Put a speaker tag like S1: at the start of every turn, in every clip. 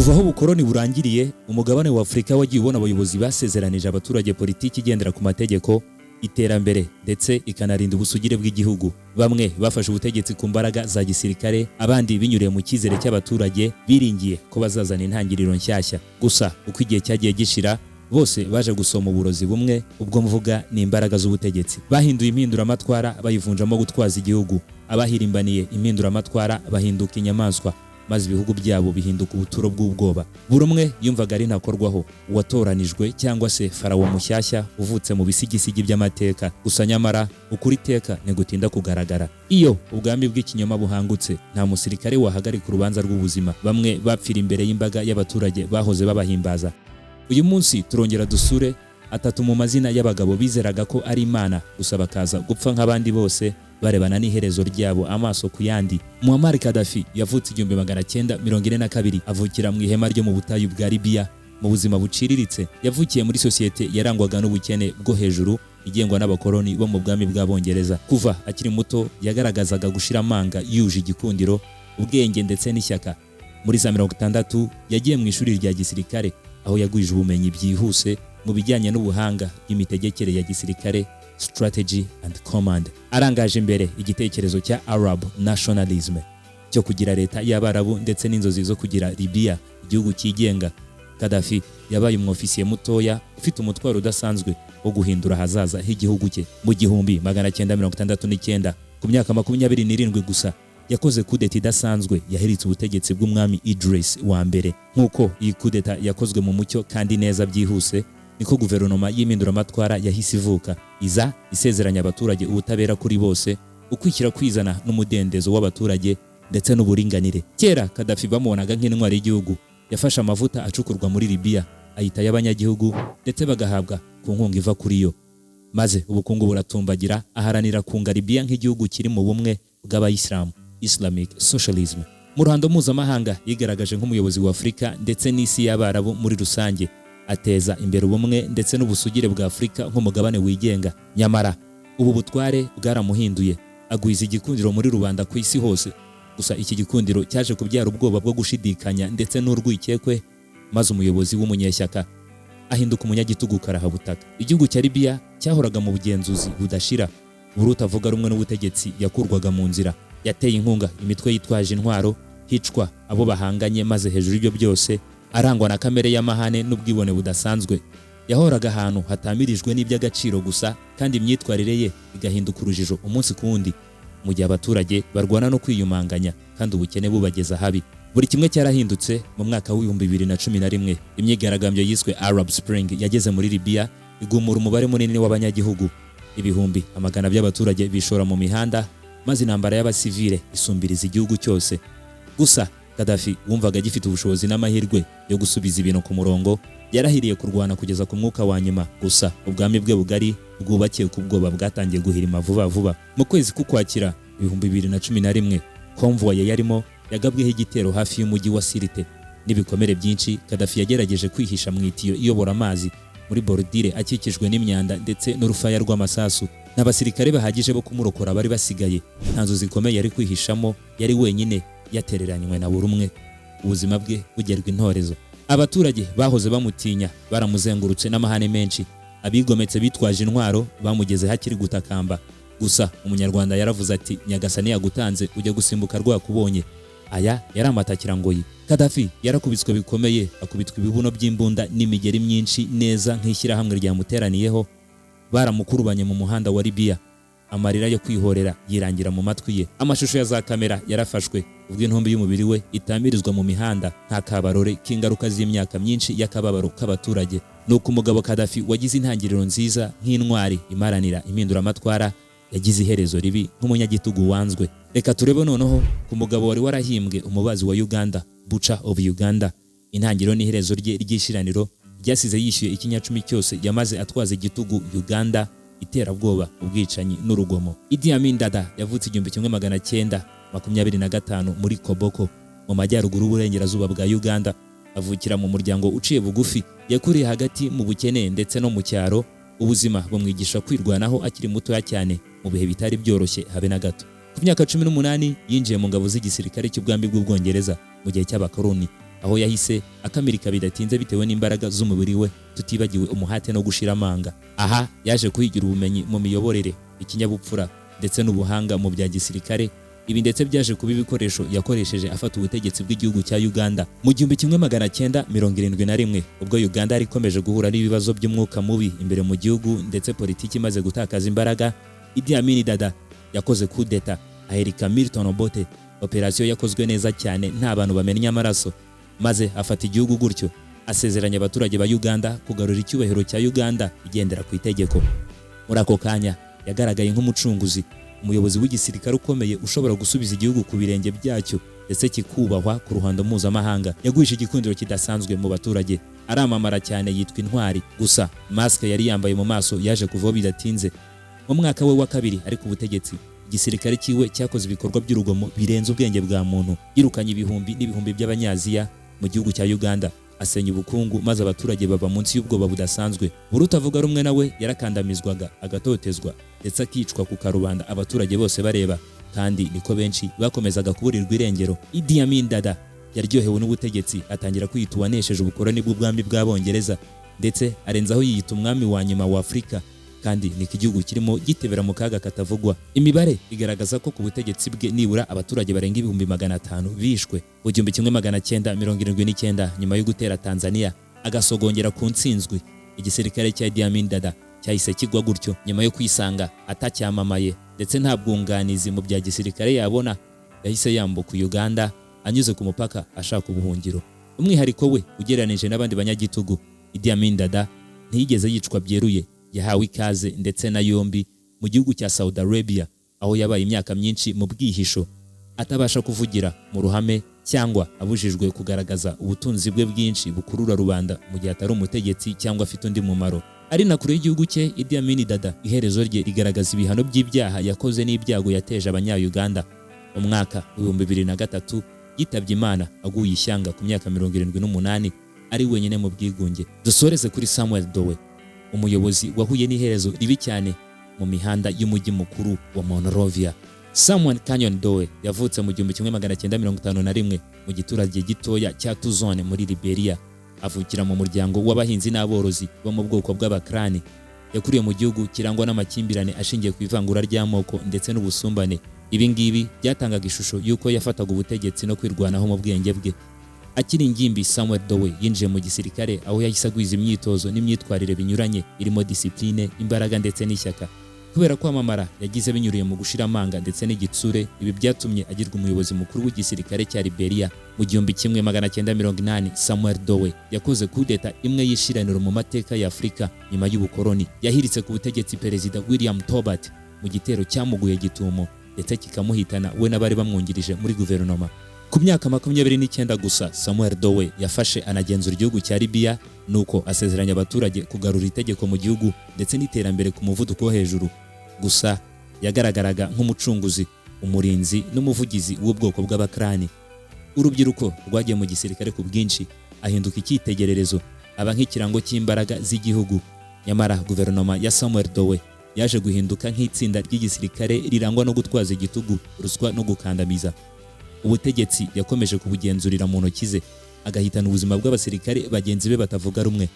S1: Kuva aho ubukoloni burangiriye, umugabane wa Afurika wagiye ubona abayobozi basezeranije abaturage politiki igendera ku mategeko, iterambere ndetse ikanarinda ubusugire bw'igihugu. Bamwe bafashe ubutegetsi ku mbaraga za gisirikare, abandi binyuriye mu cyizere cy'abaturage biringiye ko bazazana intangiriro nshyashya. Gusa uko igihe cyagiye gishira, bose baje gusoma uburozi bumwe. Ubwo mvuga ni imbaraga z'ubutegetsi. Bahinduye impinduramatwara bayivunjamo gutwaza igihugu. Abahirimbaniye impinduramatwara bahinduka inyamaswa, maze ibihugu byabo bihinduka ubuturo bw'ubwoba. Buri umwe yumvaga ari ntakorwaho, uwatoranijwe cyangwa se farawo mushyashya uvutse mu bisigisigi by'amateka. Gusa nyamara ukuri iteka ntigutinda kugaragara. Iyo ubwami bw'ikinyoma buhangutse, nta musirikare wahagarika urubanza rw'ubuzima. Bamwe bapfira imbere y'imbaga y'abaturage bahoze babahimbaza. Uyu munsi turongera dusure atatu mu mazina y'abagabo bizeraga ko ari Imana, gusa bakaza gupfa nk'abandi bose, barebana n'iherezo ryabo amaso ku yandi. Muammar Gaddafi yavutse 1942, avukira mu ihema ryo mu butayu bwa Libya, mu buzima buciriritse. Yavukiye muri sosiyete yarangwaga n'ubukene bwo hejuru, igengwa n'abakoloni bo mu bwami bw'Abongereza. Kuva akiri muto yagaragazaga gushira amanga, yuje igikundiro, ubwenge ndetse n'ishyaka. Muri za 60 yagiye mu ishuri rya gisirikare, aho yagwije ubumenyi byihuse mu bijyanye n'ubuhanga bw'imitegekere ya gisirikare, strategy and command. Arangaje imbere igitekerezo cya Arab nationalism, cyo kugira leta y'Abarabu, ndetse n'inzozi zo kugira Libya igihugu cyigenga, Gaddafi yabaye umwofisiye mutoya ufite umutwaro udasanzwe wo guhindura ahazaza h'igihugu cye. Mu 1969, ku myaka 27 gusa, yakoze kudeta idasanzwe yahiritse ubutegetsi bw'umwami Idris wa Mbere. Nk'uko iyi kudeta yakozwe mu mucyo kandi neza byihuse, niko guverinoma y'impinduramatwara yahise ivuka, iza isezeranya abaturage ubutabera kuri bose, ukwishyira kwizana n'umudendezo w'abaturage ndetse n'uburinganire. Kera Kadafi bamubonaga nk'intwari y'igihugu. Yafashe amavuta acukurwa muri Libiya ayita ay'abanyagihugu, ndetse bagahabwa ku nkunga iva kuri yo, maze ubukungu buratumbagira. Aharanira kunga Libiya nk'igihugu kiri mu bumwe bw'Abayisilamu, Islamic Socialism. Mu ruhando mpuzamahanga yigaragaje nk'umuyobozi wa Afurika ndetse n'isi y'Abarabu muri rusange, ateza imbere ubumwe ndetse n'ubusugire bwa Afurika nk'umugabane wigenga. Nyamara ubu butware bwaramuhinduye, agwiza igikundiro muri rubanda ku isi hose. Gusa iki gikundiro cyaje kubyara ubwoba bwo gushidikanya ndetse n'urwikekwe, maze umuyobozi w'umunyeshyaka ahinduka umunyagitugu karahabutaka. Igihugu cya Libiya cyahoraga mu bugenzuzi budashira. Buri utavuga rumwe n'ubutegetsi yakurwaga mu nzira. Yateye inkunga imitwe yitwaje intwaro, hicwa abo bahanganye. Maze hejuru y'ibyo byose, arangwa na kamere y'amahane n'ubwibone budasanzwe. Yahoraga ahantu hatamirijwe n'iby'agaciro gusa, kandi imyitwarire ye igahinduka urujijo umunsi ku wundi, mu gihe abaturage barwana no kwiyumanganya kandi ubukene bubageza habi. Buri kimwe cyarahindutse mu mwaka wa 2011. Imyigaragambyo yiswe Arab Spring yageze muri Libiya, igumura umubare munini w'abanyagihugu. Ibihumbi amagana by'abaturage bishora mu mihanda, maze intambara y'abasivile isumbiriza igihugu cyose. Gusa Gaddafi wumvaga agifite ubushobozi n'amahirwe yo gusubiza ibintu ku murongo, yarahiriye kurwana kugeza ku mwuka wa nyuma. Gusa ubwami bwe bugari bwubakiye ku bwoba bwatangiye guhirima vuba vuba. Mu kwezi k'Ukwakira 2011, convoy yarimo yagabweho igitero hafi y'umujyi wa Sirte. N'ibikomere byinshi, Gaddafi yagerageje kwihisha mu itiyo iyobora amazi muri borudire, akikijwe n'imyanda ndetse n'urufaya rw'amasasu. N'abasirikare bahagije bo kumurokora bari basigaye. Nta nzu zikomeye yari kwihishamo, yari wenyine, yatereranywe na buri umwe, ubuzima bwe bugerwa intorezo. Abaturage bahoze bamutinya baramuzengurutse n'amahane menshi. Abigometse bitwaje intwaro bamugeze hakiri gutakamba. Gusa Umunyarwanda yaravuze ati: "Nyagasani yagutanze ujya gusimbuka rwakubonye." Aya yari amatakirangoyi. Kadafi yarakubiswe bikomeye, akubitwa ibibuno by'imbunda n'imigeri myinshi neza nk'ishyirahamwe ryamuteraniyeho. Baramukurubanye mu muhanda wa Libiya, amarira yo kwihorera yirangira mu matwi ye. Amashusho ya za kamera yarafashwe ubwo intumbi y'umubiri we itamirizwa mu mihanda, nta kabarore k'ingaruka z'imyaka myinshi y'akababaro k'abaturage. Nuko umugabo Kadafi wagize intangiriro nziza nk'intwari imaranira impinduramatwara, yagize iherezo ribi nk'umunyagitugu wanzwe. Reka turebe noneho ku mugabo wari warahimbwe umubazi wa Uganda, Butcher of Uganda. Intangiriro n'iherezo rye ry'ishiraniro ryasize yishyuye ikinyacumi cyose yamaze atwaza igitugu Uganda, iterabwoba, ubwicanyi n'urugomo. Idi Amin Dada yavutse 1925 muri Koboko, mu majyaruguru y'uburengerazuba bwa Uganda. Avukira mu muryango uciye bugufi. Yakuriye hagati mu bukene ndetse no mu cyaro. Ubuzima bumwigisha kwirwanaho akiri mutoya cyane, mu bihe bitari byoroshye habe na gato. Ku myaka 18 yinjiye mu ngabo z'igisirikare cy'ubwami bw'Ubwongereza mu gihe cy'abakoloni. Aho yahise akamirika bidatinze bitewe n'imbaraga z'umubiri we, tutibagiwe umuhate no gushira amanga. Aha yaje kuhigira ubumenyi mu miyoborere, ikinyabupfura ndetse n'ubuhanga mu bya gisirikare. Ibi ndetse byaje kuba ibikoresho yakoresheje afata ubutegetsi bw'igihugu cya Uganda mu 1971, ubwo Uganda yari ikomeje guhura n'ibibazo by'umwuka mubi imbere mu gihugu ndetse politiki imaze gutakaza imbaraga. Idi Amin Dada yakoze coup d'etat, aherika Milton Obote. Operasiyo yakozwe neza cyane, nta bantu bamennye amaraso, maze afata igihugu gutyo, asezeranya abaturage ba Uganda kugarura icyubahiro cya Uganda igendera ku itegeko. Muri ako kanya yagaragaye nk'umucunguzi, umuyobozi w'igisirikare ukomeye ushobora gusubiza igihugu ku birenge byacyo ndetse kikubahwa ku ruhando mpuzamahanga. Yagwije igikundiro kidasanzwe mu baturage, aramamara cyane, yitwa intwari. Gusa masque yari yambaye mu maso yaje kuvaho bidatinze. Mu mwaka we wa kabiri ari ku butegetsi, igisirikare cyiwe cyakoze ibikorwa by'urugomo birenze ubwenge bwa muntu. Yirukanye ibihumbi n'ibihumbi by'Abanyaziya mu gihugu cya Uganda, asenya ubukungu, maze abaturage baba munsi y'ubwoba budasanzwe. Buri utavuga rumwe nawe yarakandamizwaga, agatotezwa ndetse akicwa ku karubanda abaturage bose bareba, kandi niko benshi bakomezaga kuburirwa irengero. Idi Amin Dada yaryohewe n'ubutegetsi, atangira kwiyita uwanesheje ubukoloni bw'ubwami bw'Abongereza, ndetse arenzaho yiyita umwami wa nyuma wa Afurika, kandi niko igihugu kirimo gitebera mu kaga katavugwa. Imibare igaragaza ko ku butegetsi bwe nibura abaturage barenga 500,000 bishwe. Mu 1979, nyuma yo gutera Tanzania agasogongera ku ntsinzwi, igisirikare cya Idi Amin Dada cyahise kigwa gutyo. Nyuma yo kwisanga atacyamamaye ndetse nta bwunganizi mu bya gisirikare yabona, yahise yambuka Uganda anyuze ku mupaka ashaka ubuhungiro. Umwihariko we ugereranije n'abandi banyagitugu, Idi Amin Dada ntiyigeze yicwa byeruye. Yahawe ikaze ndetse na yombi mu gihugu cya Saudi Arabia, aho yabaye imyaka myinshi mu bwihisho, atabasha kuvugira mu ruhame cyangwa abujijwe kugaragaza ubutunzi bwe bwinshi bukurura rubanda mu gihe atari umutegetsi cyangwa afite undi mumaro. Ari na kure y'igihugu cye, Idi Amin Dada iherezo rye rigaragaza ibihano by'ibyaha yakoze n'ibyago yateje Abanya-Uganda. Mu mwaka 2003 yitabye Imana aguye ishyanga ku myaka 78, ari wenyine mu bwigunge. Dusoreze kuri Samuel Doe, umuyobozi wahuye n'iherezo ribi cyane mu mihanda y'umujyi mukuru wa Monrovia. Samuel Canyon Doe yavutse mu 1951 mu giturage gitoya cya Tuzone muri Liberia. Avukira mu muryango w'abahinzi n'aborozi bo mu bwoko bw'Abakrani. Yakuriye mu gihugu kirangwa n'amakimbirane ashingiye ku ivangura ry'amoko ndetse n'ubusumbane. Ibi ngibi byatangaga ishusho y'uko yafataga ubutegetsi no kwirwanaho mu bwenge bwe. Akiri ingimbi, Samuel Doe yinjiye mu gisirikare, aho yahise agwiza imyitozo n'imyitwarire binyuranye irimo discipline, imbaraga ndetse n'ishyaka. Kubera kwamamara yagize binyuriye mu gushira amanga ndetse n'igitsure, ibi byatumye agirwa umuyobozi mukuru w'igisirikare cya Liberia. Mu 1980, Samuel Doe yakoze kudeta imwe y'ishiraniro mu mateka ya Afurika nyuma y'ubukoloni. Yahiritse ku butegetsi Perezida William Tolbert mu gitero cyamuguye gitumo ndetse kikamuhitana we n'abari bamwungirije muri guverinoma. Ku myaka 29 gusa, Samuel Doe yafashe anagenzura igihugu cya Libya, nuko asezeranya abaturage kugarura itegeko mu gihugu ndetse n'iterambere ku muvuduko wo hejuru. Gusa yagaragaraga nk'umucunguzi, umurinzi n'umuvugizi w'ubwoko bw'Abakrani. Urubyiruko rwagiye mu gisirikare ku bwinshi, ahinduka icyitegererezo, aba nk'ikirango cy'imbaraga z'igihugu. Nyamara guverinoma ya Samuel Doe yaje guhinduka nk'itsinda ry'igisirikare rirangwa no gutwaza igitugu, ruswa no gukandamiza. Ubutegetsi yakomeje kubugenzurira mu ntoki ze, agahitana ubuzima bw'abasirikare bagenzi be batavuga rumwe,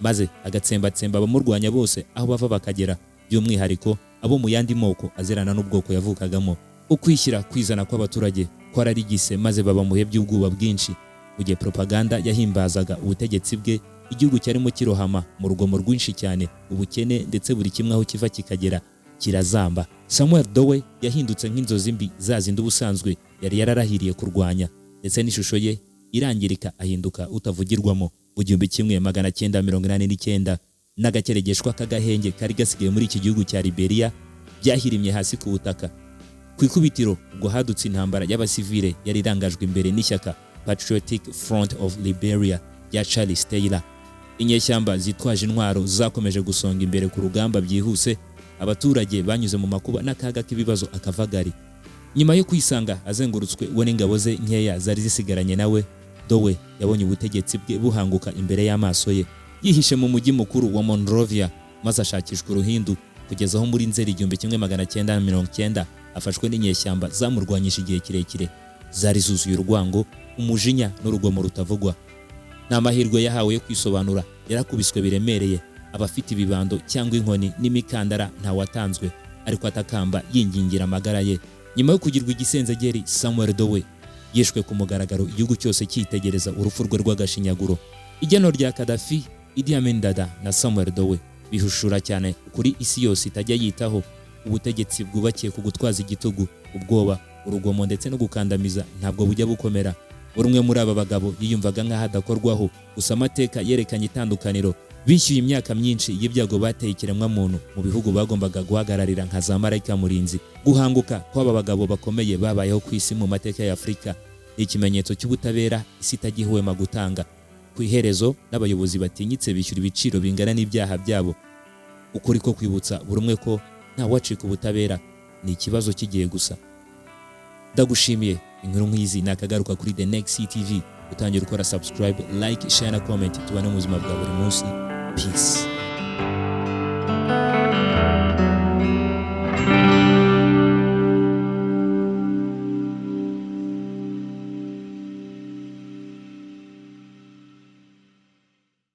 S1: maze agatsembatsemba abamurwanya bose aho bava bakagera, by'umwihariko abo mu yandi moko azirana n'ubwoko yavukagamo. Ukwishyira kwizana kw'abaturage kwararigise, maze baba mu bihe by'ubwoba bwinshi. Mu gihe propaganda yahimbazaga ubutegetsi bwe, igihugu cyarimo kirohama mu rugomo rwinshi cyane, ubukene, ndetse buri kimwe aho kiva kikagera kirazamba. Samuel Doe yahindutse nk'inzozi mbi za zindi ubusanzwe yari yararahiriye kurwanya, ndetse n'ishusho ye irangirika, ahinduka utavugirwamo. Mu 1989, n'agakeregeshwa k'agahenge kari gasigaye muri iki gihugu cya Liberia byahirimye hasi ku butaka. Ku ikubitiro ubwo hadutse intambara y'abasivile yari irangajwe imbere n'ishyaka Patriotic Front of Liberia rya Charles Taylor. Inyeshyamba zitwaje intwaro zakomeje gusonga imbere ku rugamba byihuse. Abaturage banyuze mu makuba n'akaga k'ibibazo akavagari. Nyuma yo kwisanga azengurutswe we n'ingabo ze nkeya zari zisigaranye nawe, Doe yabonye ubutegetsi bwe buhanguka imbere y'amaso ye. Yihishe mu mujyi mukuru wa Monrovia, maze ashakishwa uruhindu kugeza aho muri Nzeri 1990 afashwe n'inyeshyamba zamurwanyije igihe kirekire. Zari zuzuye urwango, umujinya n'urugomo rutavugwa. Nta mahirwe yahawe yo kwisobanura, yarakubiswe biremereye. Abafite ibibando cyangwa inkoni n'imikandara ntawatanzwe, ariko atakamba yingingira amagara ye. Nyuma yo kugirwa igisenzegeri, Samuel Doe yishwe ku mugaragaro, igihugu cyose cyitegereza urupfu rwe rw'agashinyaguro. Igeno rya Gaddafi, Idi Amin Dada na Samuel Doe bihushura cyane kuri isi yose itajya yitaho. Ubutegetsi bwubakiye ku gutwaza igitugu, ubwoba, urugomo ndetse no gukandamiza ntabwo bujya bukomera. Buri umwe muri aba bagabo yiyumvaga nk'aho adakorwaho, gusa amateka yerekanye itandukaniro. Bishyuye imyaka myinshi y'ibyago bateye ikiremwamuntu mu bihugu bagombaga guhagararira nka za marayika murinzi. Guhanguka kw'aba bagabo bakomeye babayeho ku isi mu mateka ya Afurika ni ikimenyetso cy'ubutabera isi itajya ihwema gutanga. Ku iherezo, n'abayobozi batinyitse bishyura ibiciro bingana n'ibyaha byabo. Ukuri ko kwibutsa buri umwe ko ntawacika ubutabera, ni ikibazo cy'igihe gusa. Ndagushimiye. Inkuru nk'izi nakagaruka kuri The Next TV. Utangira ukora subscribe, like, share na comment. Tubane mu buzima bwa buri munsi. Peace.